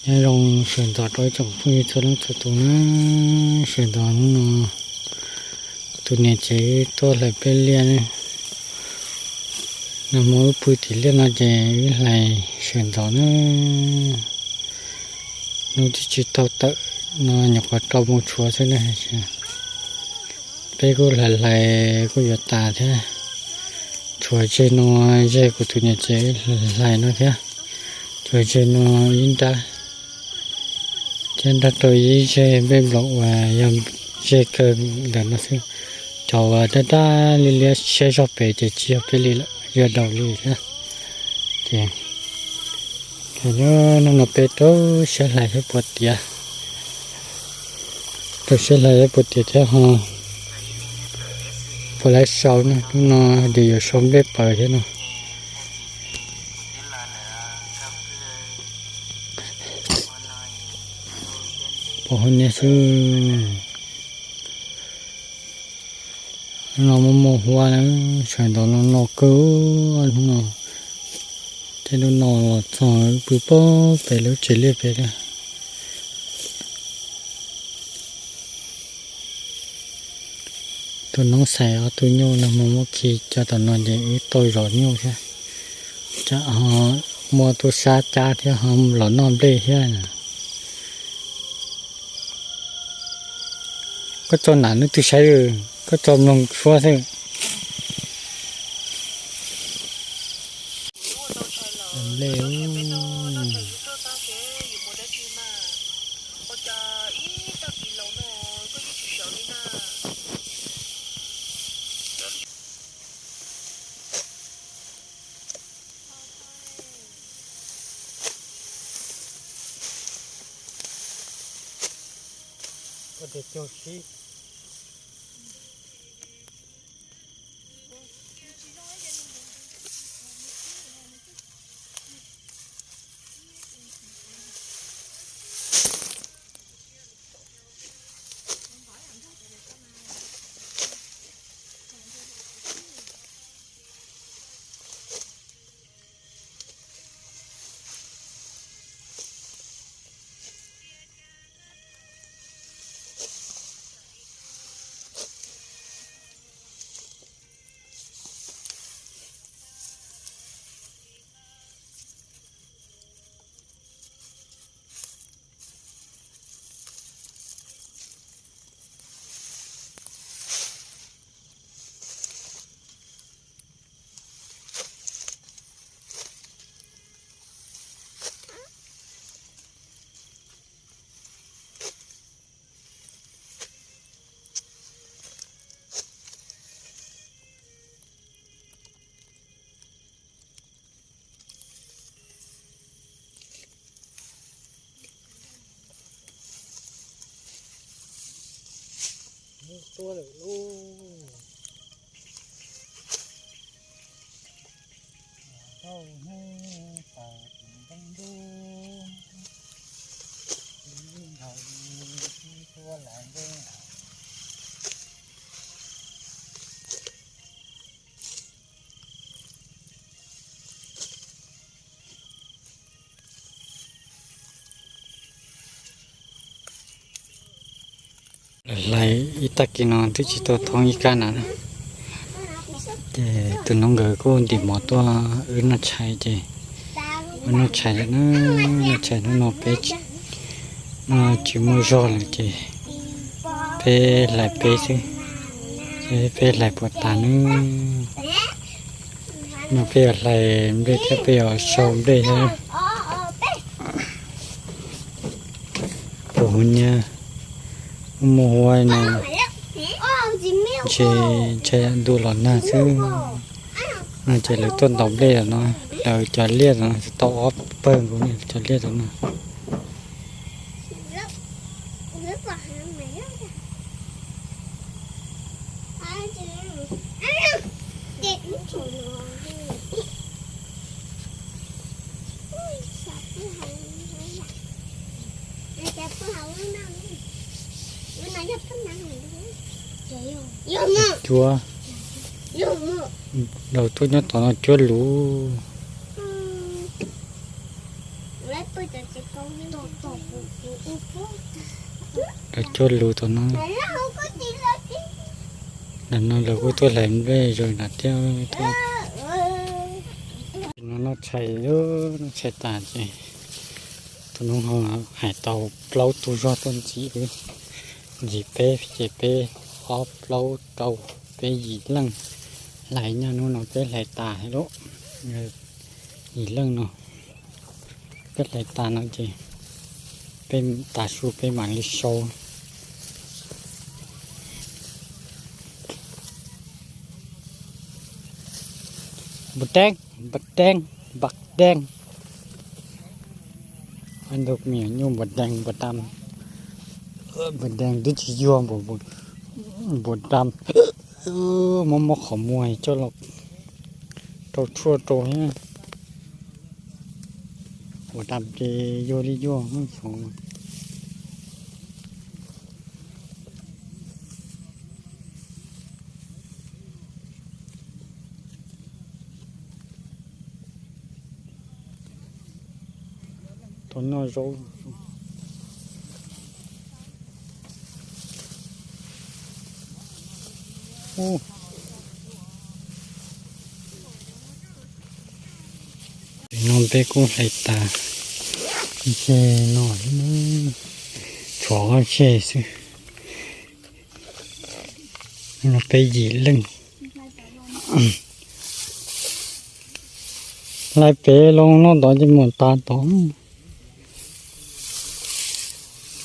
Nyob zoo sawv ntxov rau ib tsoom phooj ywg txhua leej txhua tus na. Sawv ntxov hnub no tus niam tsev tuaj hlais peb liaj ne. Nag hmo wb pw tim liaj no ces wb hlais sawv ntxov na. Hnub twb tsis tau tawm no nyuam qhuav rau mus tshuav xwb na. Peb kuj hlais hlais kuj yuav tas thiab. Tshuav tseg no, tseg kuv tus niam tsev hlais no thiab. Tshuav tseg no ib nrab, thiab nrab rau ib zeg npej nplaum uas yog zeg kawg ntawm no xwb. Cov uas daj daj liab liab siab zog pem ces tsis yog peb li lawm, yog daus li thiab. Ces hnub no peb rau siab hlais thiab puas tiav, rau siab hlais thiab puas tiav thiab ho puas laiv sau na. Hnub no ces yuav sau nplej paws thiab no. Pom hauv niag xwb. Hnub no muaj muaj huab na, sawv ntxov no no kawg hnub no. Tej hnub no los txog pw pob pem lub tsev liaj pem na. Tus noob xais ob tug nyuj nag hmo muab khi cov tom no ces wb tau zov nyuj thiab. Muaj tub sab cab thiab ho los noj nplej thiab. Koj tso nam nub twg saib, koj tso mloog suab xwb. Nplej. Tuaj lawm lauj. Tau hnub tau tus npoo ntuj, ib nkaus li tuaj lawm ntuj. Hlais ib tag kis no twb tsis tau thoob ib kab na. Ces tus noob nkawd kuj ntim mov tuaj wb noj tshais ces wb noj tshais lawm na. Noj tshais hnub no peb tsis muaj zog lawm ces peb hlais peb xwb, peb hlais puas tas nawb. No peb yuav hlais nplej thiab peb yuav sau nplej thiab. Pom huv niab, muaj huab no, ntshe ntshai ntuj los nag xwb. No ces lawv tuaj ntaus nplej lawm no, lawv cov liaj no tau ob pawg nkaus ne, cov liaj no. Cuab, lawv tuaj nyob tom no cuab luv. Lawv cog lus tom no. Ntawm no lawv kuj tuaj hlais nplej zaws nram thiab. No noj tshais, noj tshais tas ces tus noob ho hais tau plaub tug zog tuaj ntxiv, ntxiv peb ces peb ob plaub rau peb yim leej hlais. Nyob hnub no peb hlais tas lawm, yim leej no. Peb hlais tas no ces peb tav su peb mam li sau. Npua deej, npua deej, npua deej. Ntug me nyuj npua deej npua dam. Npua deej twb tsis yuag, npua dam. Mob mob qhov muag coj los rau tshuaj rau thiab. Npua dam ces yuag li yuag xyov. Tau noj zaub. No peb kuj hlais tas ze no, tshuav ob ze xwb. No peb yim leej. Laij pem los noj tod ces mam tas tod.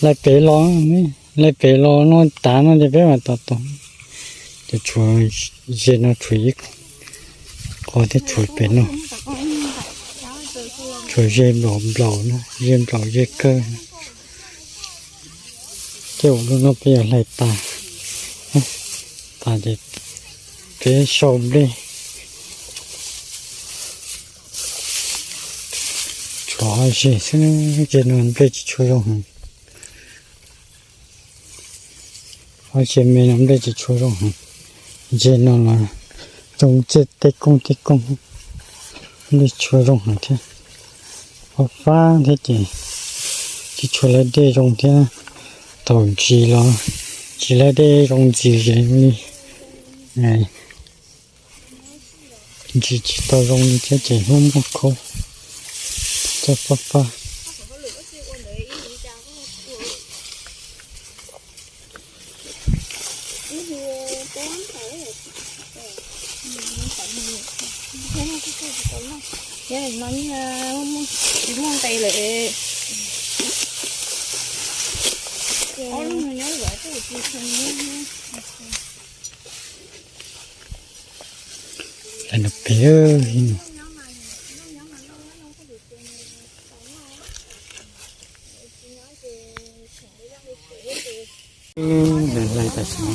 Laij pem los, laij pem los noj tas no ces peb mam tas tod. Ces tshuav ze no tshuav ib qho thiab tshuav pem no. Tshuav ze nplaum nplaum no, ze nplaum ze kawg. Tej zaum lub no peb yuav hlais tas, tas ces peb sau nplej. Tshuav ob ze xwb, ze no nplej tsis tshua zoo heev. Ob ze me no nplej tsis tshua zoo heev. Ze no los zoo tej kooj tej kooj, nplej tshua zoo heev thiab. Fab fab thiab ces tsis tshua lawv dej zoo thiab. Thaum ntsis los tsis lawv dej zoo ntxiv ze li. Ntsis tsis tau zoo li thiab ces hnub muaj khaub, coj fab fab. Lawv nws pem no. Lawv hlais tam sim no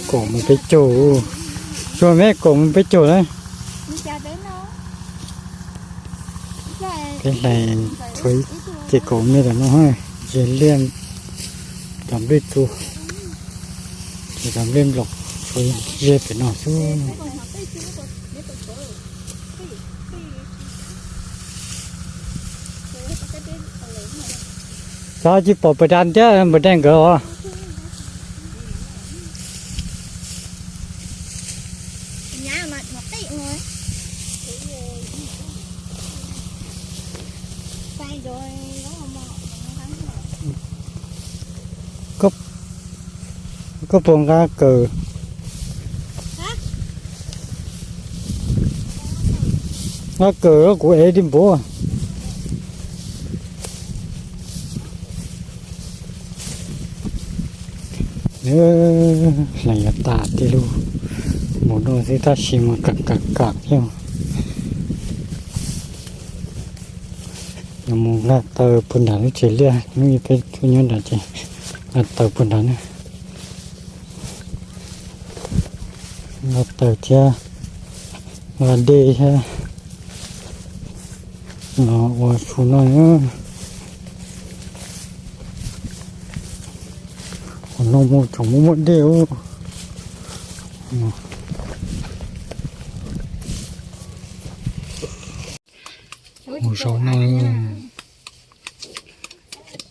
kaum mus peb caug, tsuas me kaum mus peb caug na. Peb hlais tshuav ib ce kaum me tam no, ze liaj, cov nplej txua, ces cov nplej nplaum, tshuav ze pem no xwb. Cov tsis pom npawg dab thiab npawg dej nkawd os. Koj puas nqa kawm? Nqa kawm los kuv ev li npaum. Hlais yuav tas tiag lauj, mus no xwb tab sis mas kam kam kam thiab. Yuav mus nqa taws puag nram lub tsev liaj, hnub ib peb tuaj nyob nrad ces nqa taws puag nrad na. Nqa taws thiab nqa dej thiab los ua su noj. Ua no mus tseem muaj muaj dej ub. Mus zaum no.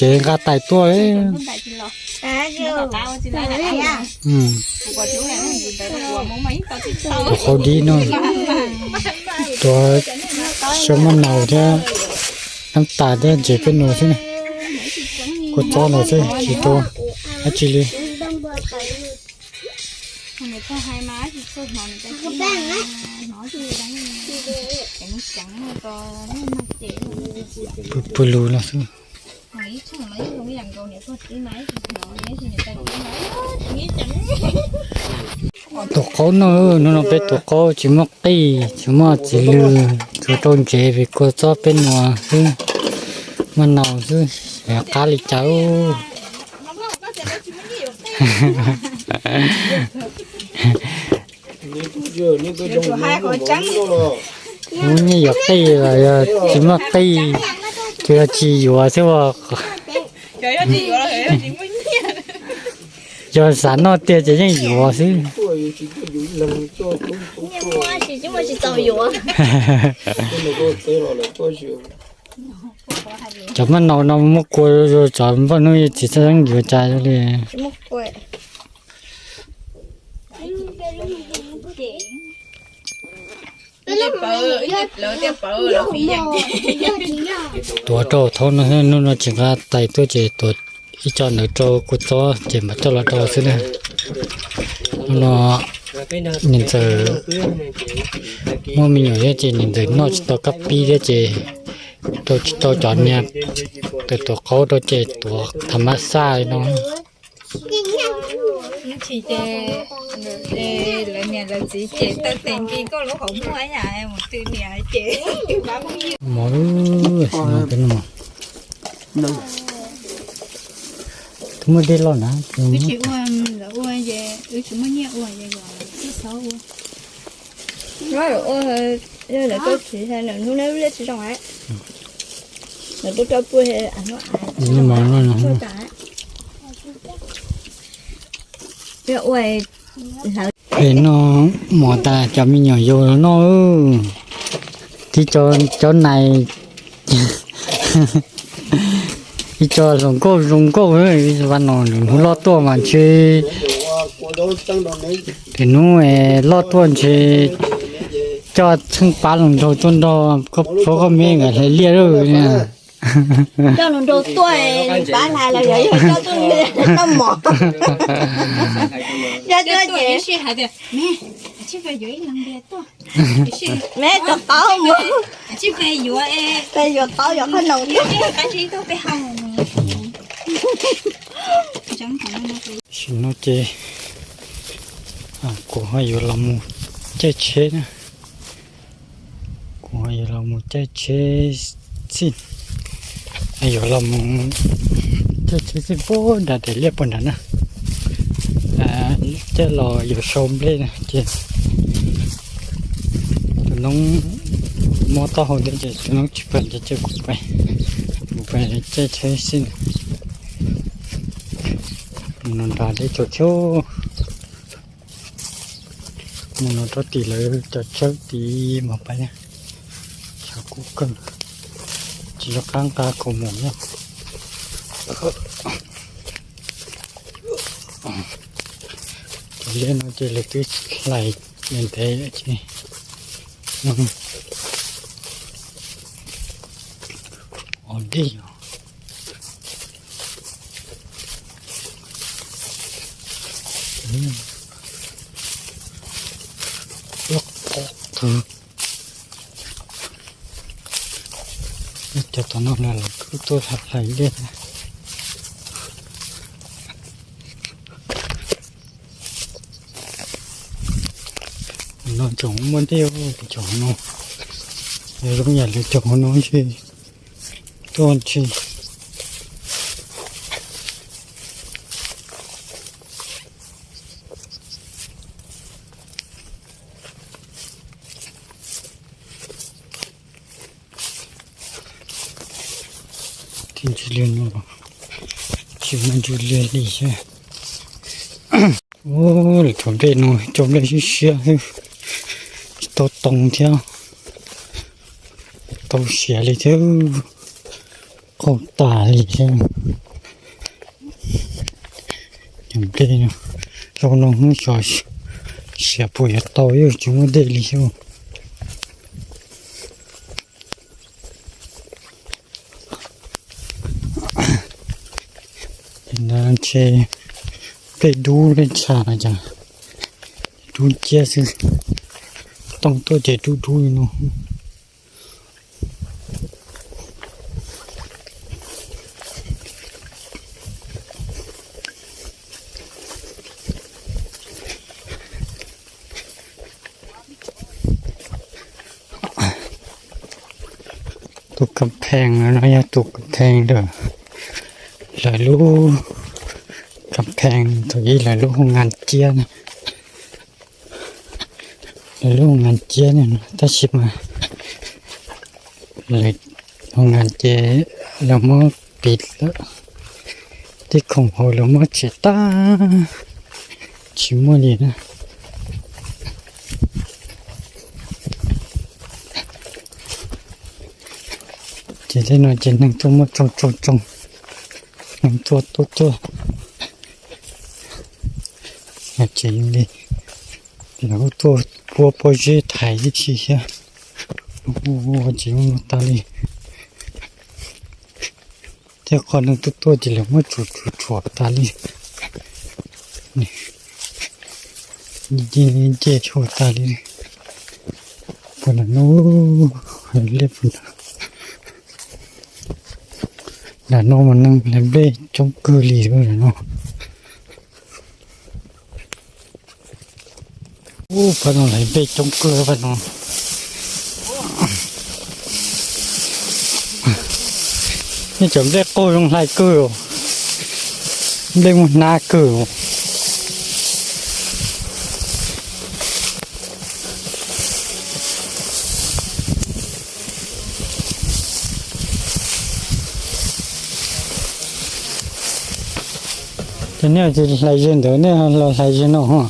tsev nqa tais tuaj. Tus qau dib no, tuav xyoob maj naus thiab, nab tas thiab ntses peb nus xwb. Kua txob nus xwb tsis tau dab tsi li. Pw pw lus no xwb. Tus qaub no, hnub no peb tus qaub tsis muaj qij tsis muaj txiv lws, tsuas rau ntsev vim kua txob peb nus xwb, maj naus xwb, qab li cas. Muaj nyiaj yuav qij los yog tsis muaj qij, ces yog tsis yuav xwb as. Yog xav noj tiag ces yeej yuav xwb. Cov maj naus no muab kua, cov npoj hnub tsis xav yeej yuav cas li. Tuav rau thaum no, hnub no tsis nqa tais tuaj ces tuav ib co ntawd rau kua txob ces mam coj los rau xwb na. Hnub no niam ntxawm muaj me nyuam thiab ces niam ntxawm noj tsis tau kab pib thiab ces rau tsis tau cov niag tus tuav qaub rau ces tuav tham mab xaj li no. Lawv niam lawv txiv ces taw tes nki koj lub hauv muag ib yam mus tw niam ces. Mov, peb noj mov. Twb muaj dej loj na. Wb tsis ua, lawv ua ces wb tsis muaj nyiaj ua ces kom wb xav ua. Lawv ua, lawv tuaj tsis, hnub no wb liaj tsis zoo. Lawv tuaj rau pua, hnub no ua, hlawv. Es noj mov tas cov me nyuam yaus los noj. Tib co, cov nais, ib co hluas nkauj zoo nkauj, vaj no lwm hnub loj tuaj mas ntshe, lwm hnub loj tuaj ntshe coj tsheej pab hluas nraug tuaj nrog koj pog koj me nkawd hlais liaj lawm. Coj hluas nraug tuaj, pab hlais los yog coj tuaj noj mov. Coj tuaj ces me, me rau qaub mus, peb yuav qaub yuav qhob noom. Tam sim no ces kuv ho yuav los mus caij tsheb na. Kuv ho yuav los mus caij tsheb xij, yuav los mus caij tsheb xij puag nram daim liaj puag nrad na. Caij los yuav sau nplej na ces tus noob mob taub hau thiab ces tus noob tsis pais ces cia kuv pais, kuv pais caij tsheb xij na. Mus no nrad deb tsawv thiab. Mus no rau tim lawv cov tsawb tid mas pais na. Tshav kub kawg, tsis nco qab nqa kaus mom nyob. Cov liaj no ces lawv twb hlais ntev ntev ces os dej os. Loj qhov twg. Cov tom no lawv kuj tuaj hlais liaj. No tsoom muaj dej, tsoom no, yog zoo yam li tsoom no tsis tuaj tsis. Tsis li no, tsis muaj ntsis liaj li thiab. Ub, lawv cov nplej no cov nplej siab siab xwb, tsis tau too thiab, tau siav li thiab, qaug tas li thiab. Cov nplej zoo no hnub xyov siav puas yuav tau, yeej tsis muaj dej li thiab. Ces ntshe nplej dub nplej tshav no ces dub ciab xwb, tooj tuaj ces dub dub li no. Tus kas phees no yog tus kas phees ntawm lawv lub kas phees thaum ub lawv lub hoo nkas ciab na. Lawv lub hoo nkas ciab no tab sis mas lawv hoo nkas ces lawv muab piv lawm, tej khoom hauv lawv muab tshem tag, tsis muaj li na. Ces tej no ces neeg tuaj muab tsoo tsoo tsoo, neeg tuaj tuaj tuaj, ces li lawv tuaj puab pob zeb thaiv tib si thiab. Ces tas li, tej qhov neeg tuaj tuaj ces lawv muab tsuam tsuam tsuam tas li, nce nce tshuaj tas li. Puag nram no, liaj puag nram, nram no mas neeg hlais nplej coob kawg li nram no. Ub, pab no hlais nplej coob kawg pab no. Nej cov nplej qaug zoo hlais kawg, nplej muaj hnab kawg. Ces nej hlais ze ntawd nej los hlais ze no ho.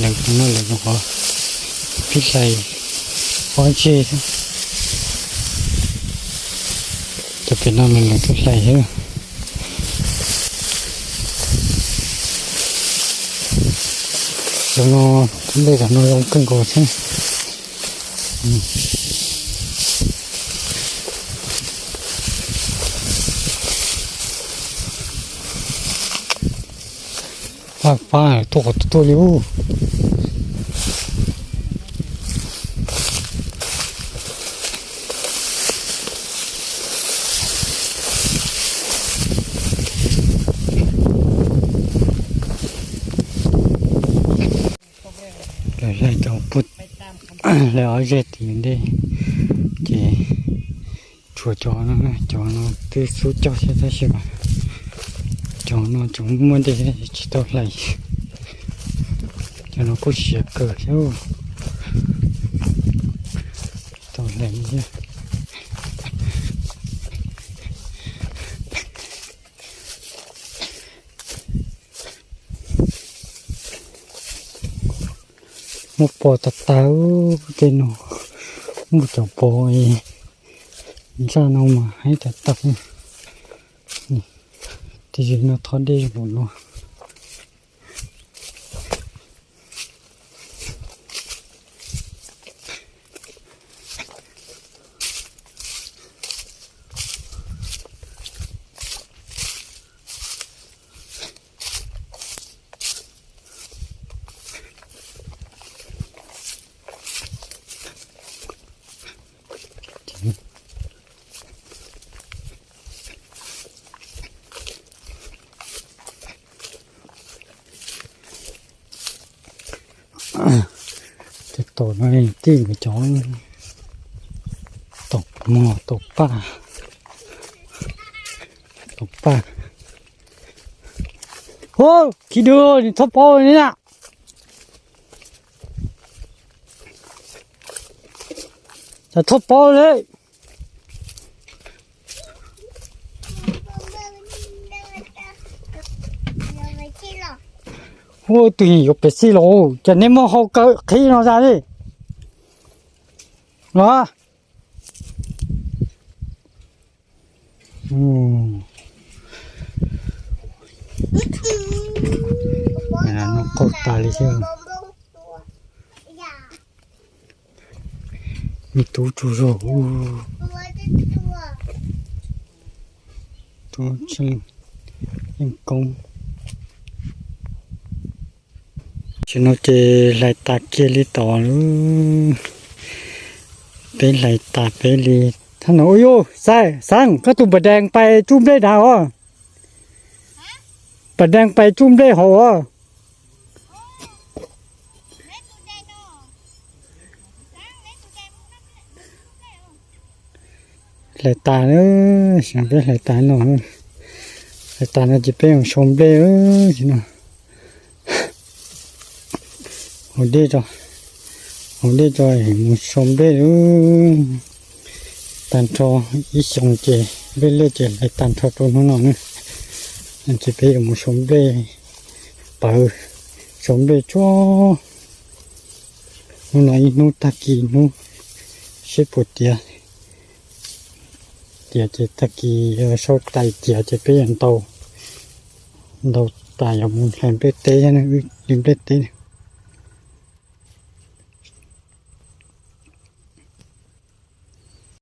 Lawv no lawv qhov pib hlais qhov ze, cov pem no lawv twb hlais thiab. Cov no, nplej cov no zoo kawg nkaus thiab. Pab pab tuaj qhov tuaj li ub. Lawv hlais cov pug, hlais ob zeg tim ntej, ces tshuav cov no, cov no twb xub cog thiab tab sis mas cov no tseem muaj dej tsis tau hlais. Cov no kuj siav kawg thiab, tsis tau hlais li thiab. Muaj pos tas tas tej no, muaj cov pos ntsaj no mas haib tas tas. Tiam sis no thov dej zoo nkaus no. Tau no tij nkawd cov tau mog, tau paj, tau paj. Ua, khib dua, nws thauj paub li na. Cas thauj paub li. Ua, tus yuav pem xij los, cas nej muaj hau kaw qhib no zaj li los. Noj qaug tas li xwb. Me tub tsaug zog. Tub Yeej Koob. Tam sim no ces hlais tas kiag li tod lawm. Peb hlais tas peb li. Thab no, ua yuj, Xeeb, koj tus pas dees pais tsuj nplej dav os. Pas dees pais tsuj nplej hauv os. Hlais tas na, peb hlais tas no, hlais tas no ces peb mus sau nplej no. Haus dej tso, haus dej tso mus sau nplej. Tag nrho ib xyoo ces nplej liaj ces hlais tag nrho rau hnub no na. Ces peb yuav mus sau nplej, pawv, sau nplej tsuag. Hnub no ib hnub tag kis hnub, seb puas tiav. Tiav ces tag kis sau tais tiav ces peb yuav ntaus, ntaus tas yuav mus hlais nplej teb, wb li nplej teb.